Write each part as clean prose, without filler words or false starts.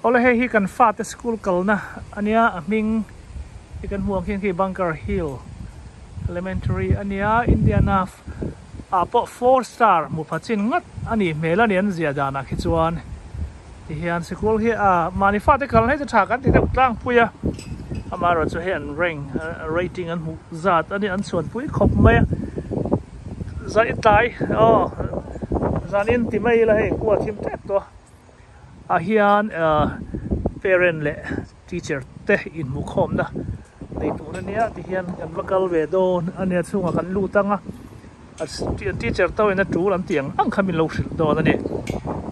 Awle hei hi kan fate school kalna ania a hming hi kan hmuh ang khian khi Bunker Hill Elementary ania Indiana ah pawh 4 star hmu pha chin ngat a nih hmel a ni an ziah danah khi chuan tihian sikul hi a mahni fate kalna hi chu tha kan ti deuh tlangpui a amaherawhchu hei an rank rating an hmuh zat a ni an chhuanpui khawp mai a zan i tlai aw zan in ti mai ila hei khua a thim tep tawh a ah hian parent leh teacher te inhmuh khawmna nei tur ania tihian kan va kal ve dawn ania chhungah kan lut ang a teacher te in a tul an tih ang ang kha min lo hrilh dawn ani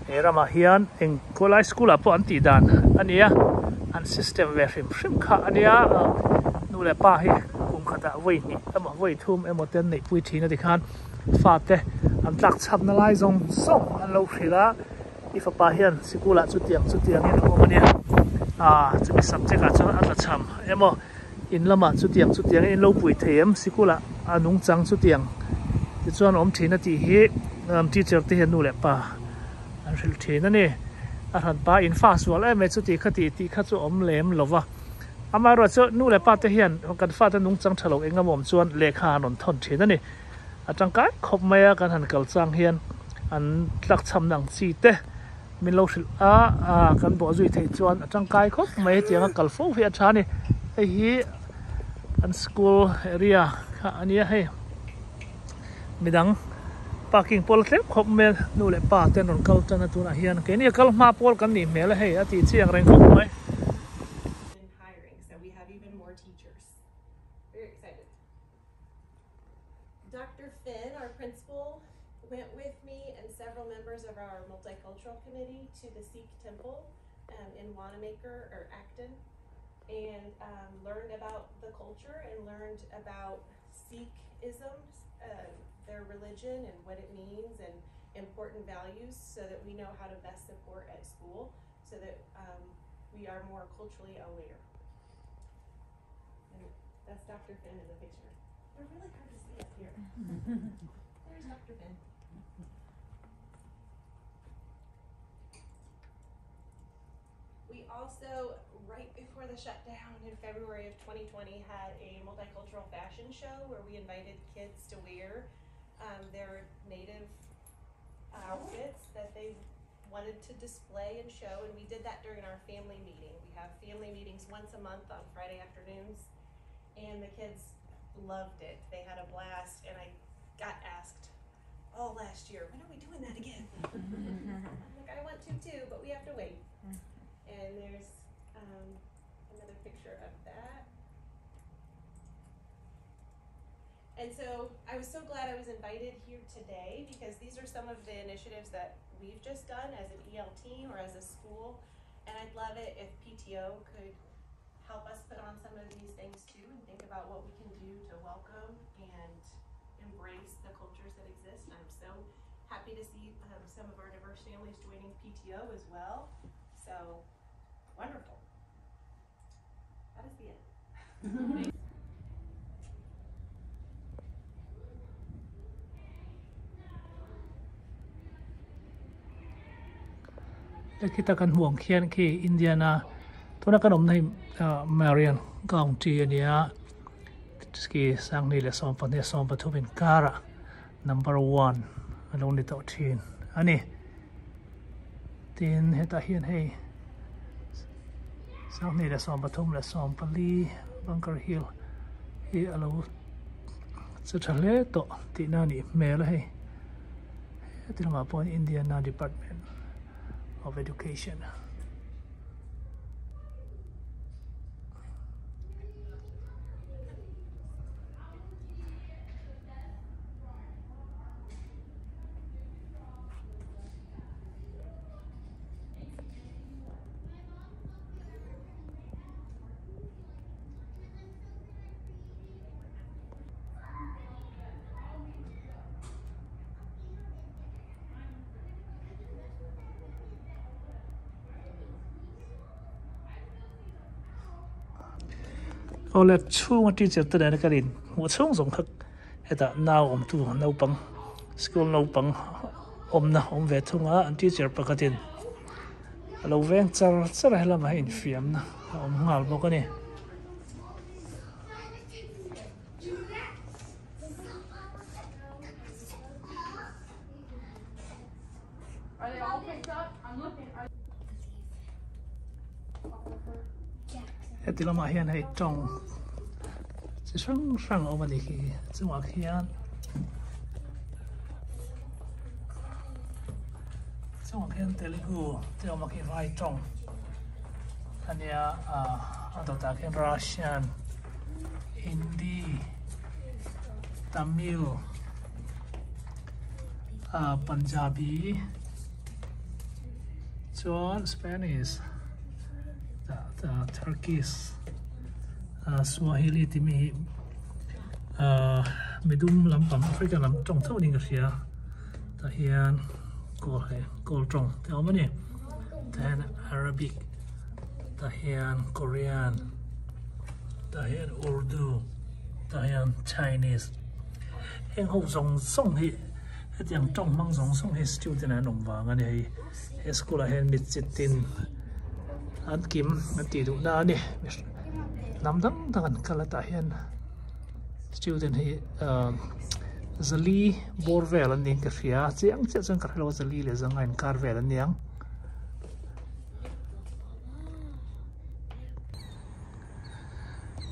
he ramah hian eng khawlai school ah pawh an tih dan ania an system ve hrim hrim kha ania nu leh pa hi kum khatah vawi hnih emaw vawi thum emaw te an neih pui thin a tikhan fate an tlak chhapna lai zawng zawng an lo hrilh a i fapa hian sikul ah chutiang chutiang in a awm ania ah chumi subject ah chuan a tla cham emaw in lamah chutiang chutiang in lo pui thei em sikul ah a nungchang chutiang tichuan awm thin a tih hi teacher te hian nu leh pa an hrilh thin a ni a hran pa in fa sual em mai chuti kha tih tih kha chu awm lem lo va amaherawhchu nu leh pa te hian kan fate nungchang tha lo eng emaw awm chuan lehkha an rawn thawn thin a ni a tangkai khawp mai a kan han kal chang hian an tlak chham na ang chi te min lo hrilh a ah kan bawh zui theih chuan a tangkai khawp mai hetiang a kal fo hi a tha a ni hei hi an school area kha a nia hei midang parking pawh la tlem khawp mai a nu leh pa te an rawn kal tan a tunah hian keini a kal hma pawl kan nih hmel a hei a tih chiang reng khawp mai. hiring, so we have even more teachers. Very excited. Dr. Finn, our principal, went with me and several members of our multicultural committee to the Sikh temple um, in Wanamaker or Acton and um, learned about the culture and learned about Sikhism, uh, their religion and what it means and important values so that we know how to best support at school so that um, we are more culturally aware. And that's Dr. Finn in the picture. They're really hard to see up here. There's Dr. Finn. We also, right before the shutdown in February of 2020, had a multicultural fashion show where we invited kids to wear um, their native outfits that they wanted to display and show, and we did that during our family meeting. We have family meetings once a month on Friday afternoons, and the kids loved it. They had a blast, and I got asked all last year, when are we doing that again? I'm like, I want to too, but we have to wait. And there's um, another picture of that. And so I was so glad I was invited here today because these are some of the initiatives that we've just done as an EL team or as a school. And I'd love it if PTO could help us put on some of these things too and think about what we can do to welcome and embrace the cultures that exist. And I'm so happy to see um, some of our diverse families joining PTO as well. So wonderful. That is the end. Khita kan hmuh ang khian khi Indiana tuna kan awmna hi Marion County ania khi sanghnih leh 12 13 inkarah number 1 a lo ni tawh thin ani tin hetah hian hei sanghnih leh 13 leh 14 Bunker Hill hi a lo che tha hle tawh tihna a nih hmel a hei heti lamah pawh Indiana Department of Education. Awle chhunga teacher te nena kan in hmuh chhung zawng kha hetah nau awm tu naupang school naupang awmna awm ve thung a an teacher pakhatin. A lo veng char char a helamah hian infiamna a awm nghal bawk a ni. Heti lamah hian hei tawng chi hrang hrang a awm a ni khi chungah khian chungah khian telugu te a awm a khi vai tawng a nia ah a dawtah khian russian hindi tamil ah punjabi chuan Spanish Turkish Swahili tih mi hi midum lampang African lam tawng chauh niin ka hria tah hian kawl hei kawl tawng te a awm a ni tah hian Arabic tah hian Korean tah hian Urdu tah hian Chinese heng ho zawng zawng hi. Hetiang tawng hmang zawng zawng hi student an awm vang a ni hei he school ah hian mi chi tin an kim an tih duh na a ni hnam dang dang an kal a tah hian student hi ahh zali bawr vel an niin ka hria chiang chiah chuan ka hrelo a zali leh zanga inkar vel an ni ang.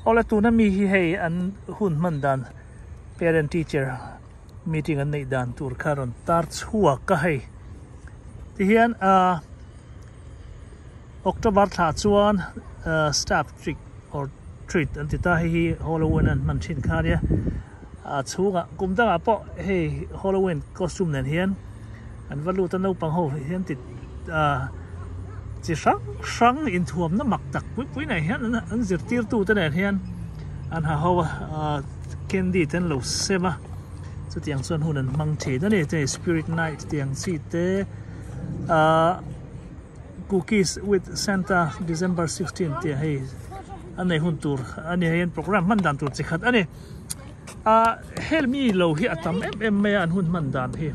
Awle tuna mi hi hei an hun hman dan parent teacher meeting an neih dan tur kha rawn tar chhuak a hei tihian ahh October thla chuan ahh staff trick or treat an ti ta hei hi Halloween an hman thin kha ania a chhungah kum dangah pawh hei Halloween costume nen hian an va lut a naupang ho hian ti ahh chi hrang hrang inthuamna mak tak pui pui nei hian an zirtirtu te nen hian an ha ho a ahh candy te an lo sem a chutiang chuan hun an hmang thin a ni te spirit night tiang chi te ahh cookies with Santa December 16 tih hei a nei hun tur a ni hei an program hman dan tur chi khat a ni ah helmi lo hi a tam em em mai a an hun hman dan hi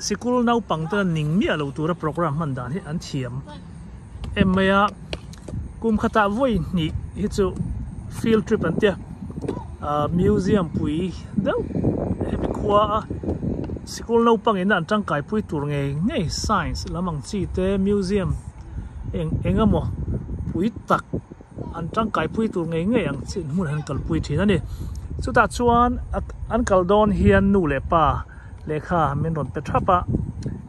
sikul naupang te ning miah lo tura program hman dan hi an thiam em mai a kum khatah vawi hnih hi chu field trip an tia ah museum pui deuh hemi khua a sikul naupang in an tangkai pui tur ngei ngei science lam ang chi te museum eng eng emaw pui tak an tangkai pui tur ngei ngei ang chi hmun an kalpui thin a ni chutah chuan an kal dawn hian nu leh pa lehkha min rawn pe thap a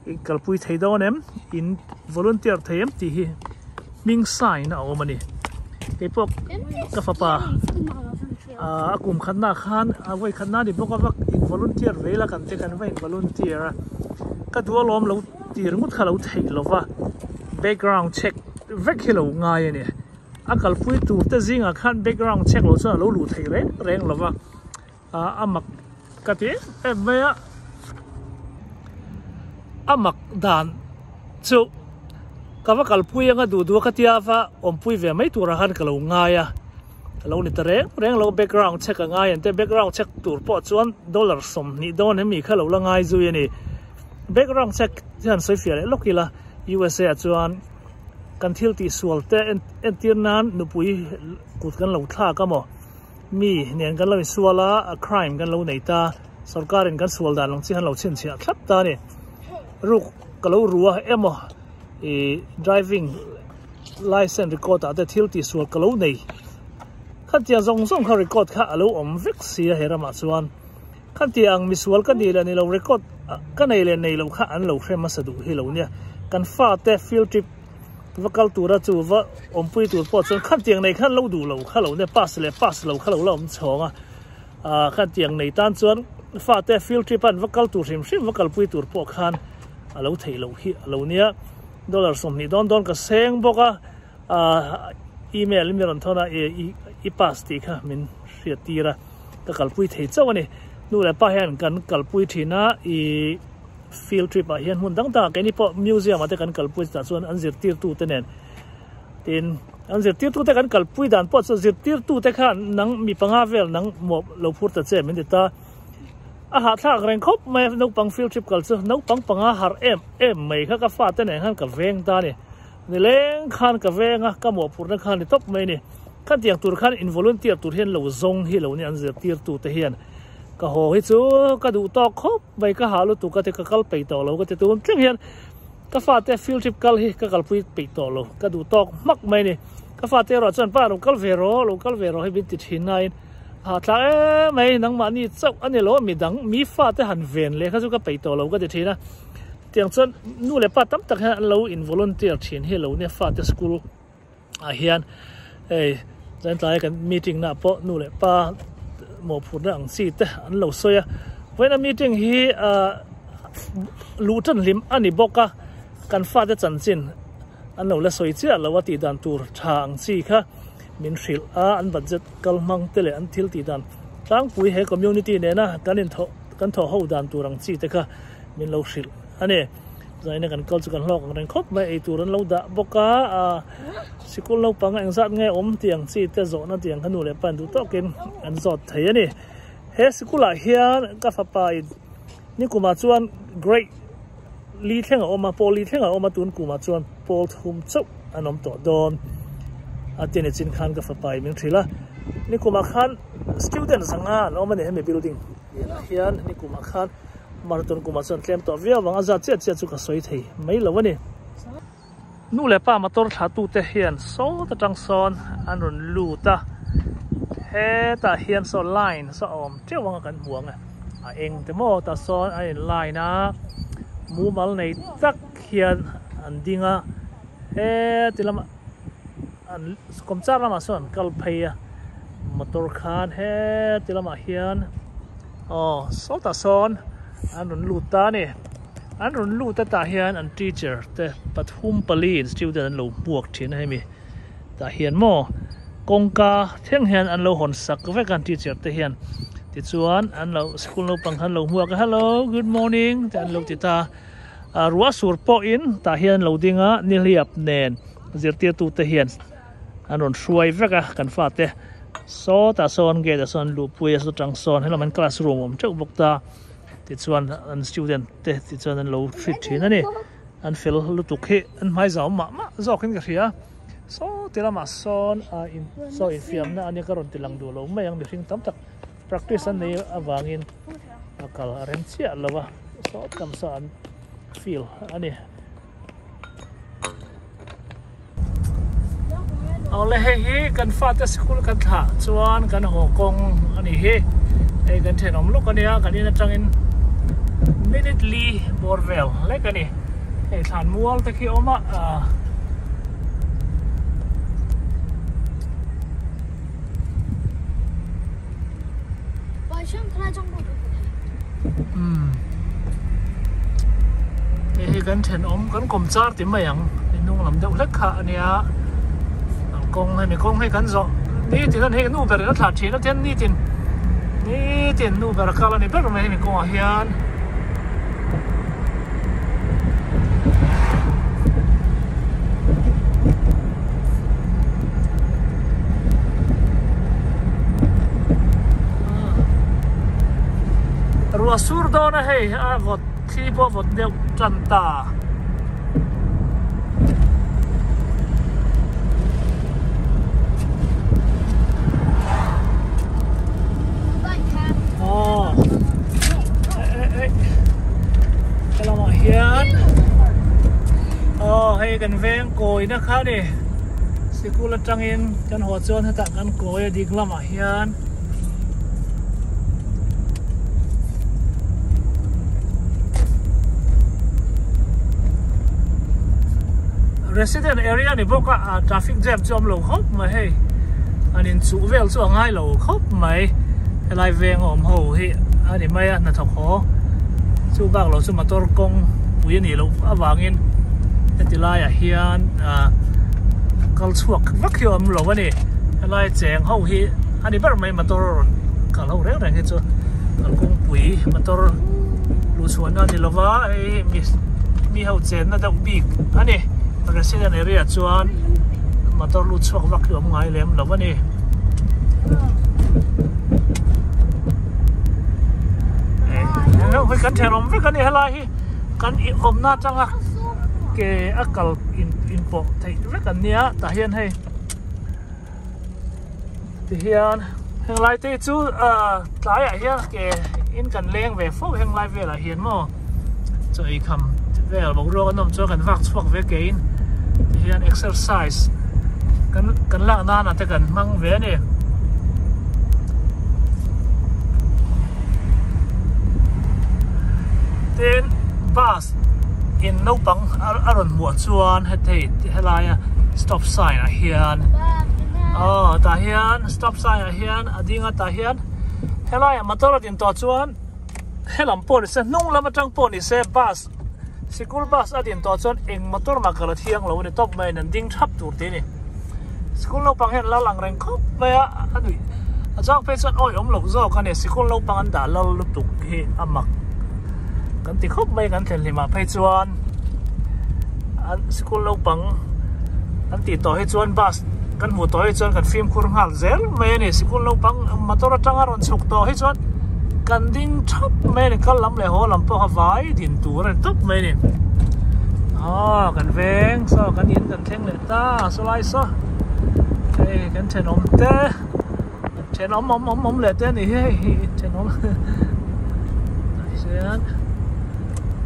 in kalpui thei dawn em in volunteer thei em tih hi hming sign a awm a ni keipawh ka fapa ah a kum khatna khan a vawi khatna ni bawk a va in volunteer ve ila kan te kan va in volunteer a ka duh alawm lo tir ngawt kha lo theih lo va background check vek hi lo ngai a ni a kalpui tur te zingah khan background check loh chuan a lo luh theih reng reng lo va ah a mak ka ti em em mai a a mak dan chu ka va kalpui anga duh duh a ka tia va awmpui ve mai turah khan ka lo ngai a a lo ni ta reng reng lo background check a ngai ang te background check tur pawh chuan dollar 20 dawn hemi kha lo la ngai zui a ni background check hian sawi fiah leh lawk ila U_S_A ah chuan kan thil tih sual te entir nan nupui kut kan lo thlak a maw mi nen kan lo insual a a crime kan lo nei ta sorkar in kan sual dan ang chi han lo chhinchhiah thlap ta a ni ruk ka lo ru a emaw ih driving license record ah te thil tih sual ka lo nei khatiang zawng zawng kha record kha a lo awm vek si a he ramah chuan khatiang misual ka nih leh ni lo record ka nei leh nei loh kha an lo hre hmasa duh hi lo nia kan fate field trip va kal tura chu va awmpui tur pawh chuan khatiang nei khan lo duh lo kha lo nia pass leh pass lo kha lo la awm chhawng a ah khatiang nei tan chuan fate field trip an va kal tur hrim hrim va kalpui tur pawh khan a lo theih loh hi a lo nia dollar 20 dawn dawn ka seng bawk a ah email in mi rawn thawn a i pass tih kha min hriat tir a ka kalpui thei chauh a ni nu leh pa hian kan kalpui thin a ih field trip ah hian hmun dang dangah keini pawh museum ah te kan kalpui chutah chuan an zirtirtu te nen tin an zirtirtu te kan kalpui dan pawh chu zirtirtu te khan nang mi panga vel nang mawh lo phur ta che min ti ta a hahthlak reng khawp mai a naupang field trip kal chu naupang panga harh em em mai kha ka fate nen khan ka veng ta a ni. Nileng khan ka veng a, ka mawhphurhna khan ni tawp mai a ni. Khan tiang tur khan in volunteer tur hian lo zawng hi lo ni an zirtirtu te hian ka haw hi chu ka duh tawk khawp mai ka hah lutuk a ti ka kal peih tawh lo ka ti tun thleng hian ka fate field trip kal hi ka kalpui peih tawh lo ka duh tawk hmak mai a ni. Ka fate erawh chuan pa lo kal ve rawh lo kal ve rawh hei min ti thin nain a hahthlak em mai nangmahni chauh a ni lo midang mi fate han ven leh kha chu ka peih tawh lo ka ti thin a. Tiang chuan nu leh pa tam tak hian an lo in volunteer thin hi lo nia fate school ah hian hei zan tlai kan meeting na pawh nu leh pa mawhphurhna ang chi te an lo sawi a vawiin a meeting hi ah luh tan hlim a ni bawk a kan fate chanchin an lo la sawi chiah lo a tih dan tur tha ang chi kha min hrilh a an budget kal hmang te leh an thil tih dan tlangpui he community nena kan inthawh kan thawh ho dan tur ang chi te kha. min lo hrilh a ni. Zaina kan kal chu kan hlawk ang reng khawp mai, eitur an lo dah bawk a, ah sikul naupang engzat nge awm tih ang chi te zawhna tih ang kha nu leh pa in duh tawkin an zawt thei a ni. He sikulah hian ka fapa in nikumah chuan grade li thleng a awm a, pawl li thleng a awm a, tun kumah chuan pawl thum chauh an awm tawh dawn a ti a ni chin khan ka fapa in min hrilh a, nikumah khan student zanga an awm a ni hemi building lianah hian nikumah khan. Marathon kumah chuan tlem tawh viau vang a zat chiah chiah chu ka sawi thei mai lo a ni. Nu leh pa motor thlah tute hian sawt atang sawn an rawn lut a, hetah hian saw line saw a awm teuh anga kan hmu ang e, a eng te maw tah sawn a in line a, mumal nei tak hian an ding a, heti lamah an kawmchar lamah sawn an kal phei a, motor khan heti lamah hian. Aw sawtah sawn an rawn lut ta a ni an rawn lut a tah hian an teacher te pathum pali in student an lo hmuak thin a hemi tah hian maw kawngka thleng hian an lo hawn sak vek a an teacher te hian tichuan an lo school naupang khan lo hmuak a hello good morning te an lo ti ta a ruah sur pawhin tah hian an lo ding a nihliap nen zirtirtu te hian an rawn hruai vek a kan fate sawtah sawn gate ah sawn luhpui a saw tang sawn helam an classroom a awm teuh bawk ta tichuan an student te tichuan an lo hrit thin a ni an fel lutuk hi an hmai zau mah mah zawk in ka hria saw ti lamah sawn a in saw infiamna a nia ka rawn ti lang duh lo mai ang mihring tam tak practice an nei avangin a kal a rem chiah lo a saw tam saw an field a ni. Awle hei hi kan fate school kan thlah chuan kan haw kawng a ni hi hei kan thenawm lawk a nia kan in atangin minute li bawr vel lek a ni hei thlan mual te khi a awm a ah. Umm hei hi kan thenawm kan kawm char ti mai ang i hnung lam deuh hlek kha a nia kawng hemi kawng hei kan zawh nitin an hei nu ber in a thlah thin a tian nitin nitin nu ber a kal a ni ber mai hemi kawngah hian. Ruah sur dawn a hei a vawt thli pawh a vawt deuh tan ta. Aw eh eh helamah hian aw hei kan veng kawina kha a ni sikul atangin kan haw chuan hetah kan kawi a dik lamah hian resident area ni bawk a traffic jam chu awm lo khawp mai hei an inchuh vel chu a ngai lo khawp mai helai veng a awm ho hi a ni mai a hnathawk haw chu bak lo chu motor kawng pui a nih loh avangin heti laiah hian ah kal chhuak vak hi a awm lo a ni helai cheng ho hi a ni ber mai motor rawn kal ho reng reng hi chu kawngpui motor luh chhuahna a ni lo va hei hi mi ho chenna deuh bik a ni resident area chuan motor lut chhuak vak hi a awm ngai lem lo a ni. Hei kan thenawm vek a ni helai hi kan awmna atanga. Ke a kal in inpawh theih vek an nia tah hian hei tihian heng lai te chu ah tlaiah hian ke in kan leng ve fo heng lai velah hian maw chaw ei kham vel boruak an awm chuan kan vak chhuak ve ke in tihian exercise kan kan lak nan ah te kan hmang ve a ni. Tin bus in naupang a rawn hmuah chuan hethei helaia stop sign ah hian aw tah hian stop sign ah hian a ding a tah hian helaiah motor a din tawh chuan helam pawh ni se hnung lam atang pawh ni se bus sikul bus a din tawh chuan eng motor mah kal a thiang lo a ni tawp mai a ni an ding thap tur tih a ni sikul naupang hian lal ang reng khawp mai a a nuih a chang phei chuan awi awm loh zawk a ni sikul naupang an dah lal lutuk hi a mak kan ti khawp mai kan thlen hlim ah phei chuan an sikul naupang an tih tawh hi chuan bus kan hmuh tawh hi chuan kan fimkhur nghal zel mai a ni sikul naupang motor atanga rawn chhuk tawh hi chuan kan ding thap mai a ni kal lam leh haw lam pawh kha vai din tur a ni tawp mai a ni aw kan veng saw kan in kan thleng leh ta saw lai saw hei kan thenawm te thenawm awm awm awm leh te a ni hi hei thenawm tah hian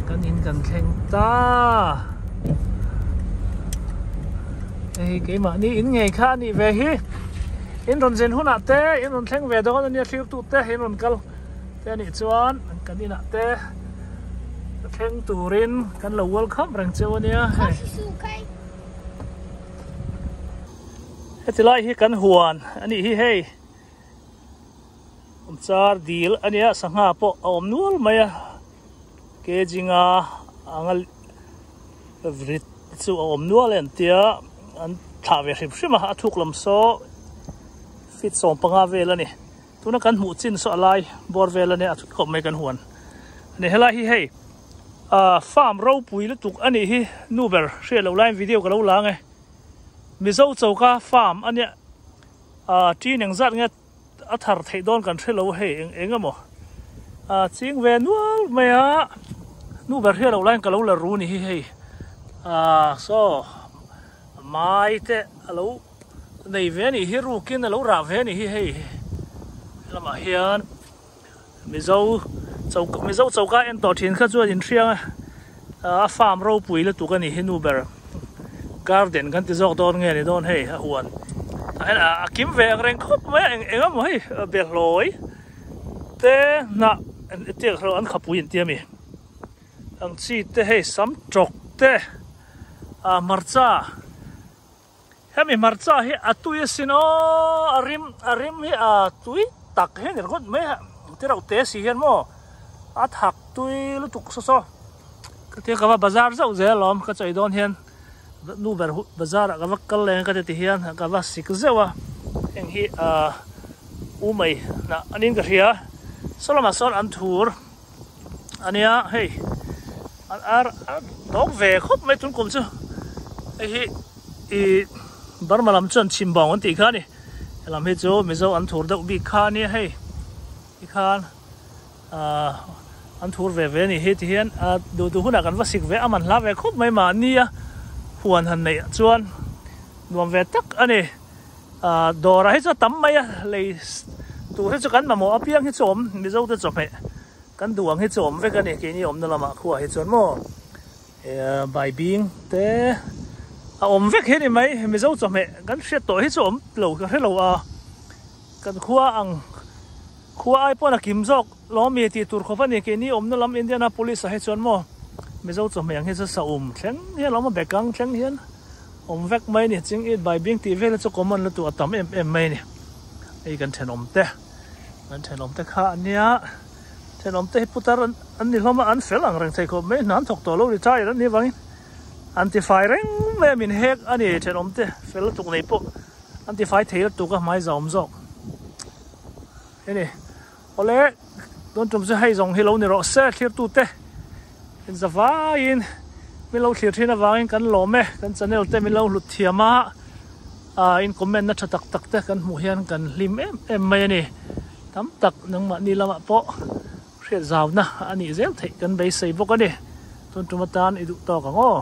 kan in kan thleng ta hei keimahni in ngei kha a nih ve hi in rawn zin hunah te in rawn thleng ve dawn a nia thlir tute in rawn kal te a nih chuan kan inah te thleng turin kan lo welcome reng cheu a nia hei. Heti lai hi kan huan a nih hi hei char dil a nia sangha pawh a awm nual mai a kg nga anga rit chu a awm nual a tia an thlah ve hrim hrim a a thuk lam saw feet 15 vel a ni tuna kan hmuh chin saw a lai bawr vel a nia a thut khawp mai kan huan a ni helai hi hei ah farm ropui lutuk a nih hi nu ber hriat loh laiin video ka lo la ang e. Mizo choka farm a nia ah ṭin eng zat nge a thar theih dawn kan hre lo hei eng eng emaw ah ching ve nual mai a nu ber hriat loh laiin ka lo la ru ni hi hei ah saw mai te a lo nei ve a nih hi rukin a lo rah ve a nih hi hei lamah hian Mizo choka Mizo choka en tawh thin kha chuan inhriang a a farm ropui lutuk a ni hi nu ber garden kan ti zawk dawn nge ni dawn hei a huan tah hian a kim ve ang reng khawp mai a eng eng emaw hei behlawi te hnah tiang an khapui an ti a mi ang chi te hei sam tawk te ah hmarcha. Hemi hmarcha hi a tui asin aw, a rim a rim hi a tui tak hian i ringawt mai a, ti reuh te si hian maw a thak tui lutuk saw saw. Ka tia ka va bazar zauh zel alawm ka chawi dawn hian nu ber bazar ah ka va kal leng ka ti ti hian ka va sik zeuh a, heng hi ah u mai hnah a niin ka hria, saw lamah sawn an thur a nia hei an ar a tawk ve khawp mai tun kum chu hei hi ih Burma lam chuan chhim bawng an tih kha a ni helam hi chu Mizo an thur deuh bik kha a nia hei tikhan ah an thur ve ve a ni hi ti hian ah duh duh hunah kan va sik ve a man hla ve khawp mai mahni a huan han neih chuan nuam ve tak a ni. Ahh dawrah hi chu a tam mai a lei tur hi chu kan mamawh apiang hi chu awm Mizo te chawhmeh kan duh ang hi chu awm vek a ni keini awmna lamah khuaah hi chuan maw eh baibing te a awm vek hi a ni mai Mizo chawhmeh kan hriat tawh hi chu awm lo ka hre lo a kan khua ang khua ai pawn a kim zawk lawm mi tih tur khawp a ni keini awmna lam Indianapolis ah hi chuan maw Mizo chawhmeh ang hi chu saum thleng hian a awm a bekang thleng hian. Awm vek mai a ni, ching it bai bing tih vel hi chu common lutuk a tam em em mai a ni. Hei kan thenawm te, kan thenawm te kha a nia, thenawm te hi putar an ni hlawm a, an fel ang reng thei khawp mai, hna an thawk tawh lo retire an nih avangin an tifai reng mai a, min hek a ni thenawm te fel lutuk nei pawh an tifai thei lutuk a hmai zauhawm zawk a ni. Awle tun tum chu hei zawng hi lo ni rawh se thlirtute inza vaiin min lo thlir thin avangin kan lawm e kan channel te min lo hlut thiam a ah in comment na tha tak tak te kan hmuh hian kan hlim em em mai a ni tam tak nangmahni lamah pawh hriat zauna a nih zel theih kan beisei bawk a ni tun tum atan i duh tawk ang aw.